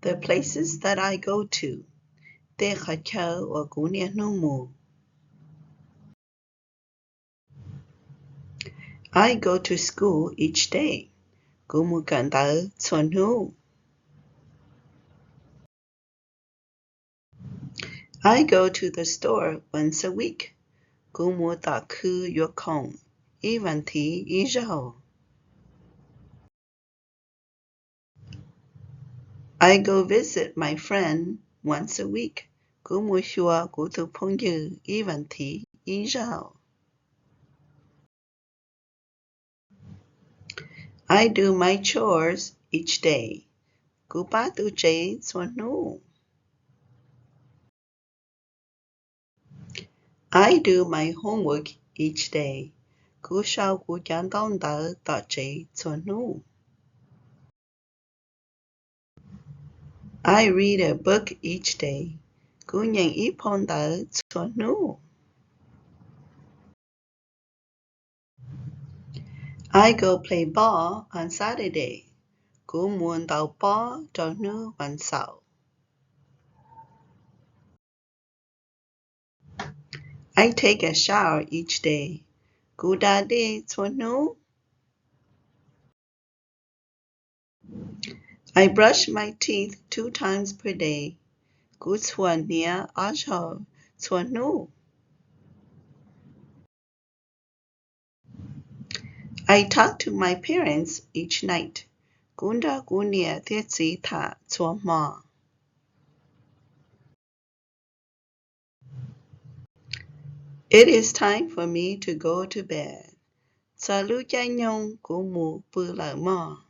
The places that I go to. Tej qhov chaw uas kuv niaj hnub mus. I go to school each day. Kuv mus kawm ntawv txhua hnub. I go to the store once a week. Kuv mus tom khw yuav khoom ib vas thiv ib zaug. I go visit my friend once a week. Kuv mus xyuas kuv tus phooj ywg ib vas thiv ib zaug. I do my chores each day. Kuv pab tu tsev txhua hnub. I do my homework each day. Kuv sau kuv cov ntaub ntawv tom tsev txhua hnub. I read a book each day. Kuv nyeem ib phau ntawv txhua hnub. I go play ball on Saturday. Kuv mus ntaus pob rau hnub vas xaum. I take a shower each day. Kuv da dej txhua hnub. I brush my teeth two times per day. Kuv txhuam hniav ob zaug txhua hnub. I talk to my parents each night. Kuv nrog kuv niam thiab txiv tham txhua hmo. It is time for me to go to bed. Txog lub caij nyoog kuv mus pw lawm mog.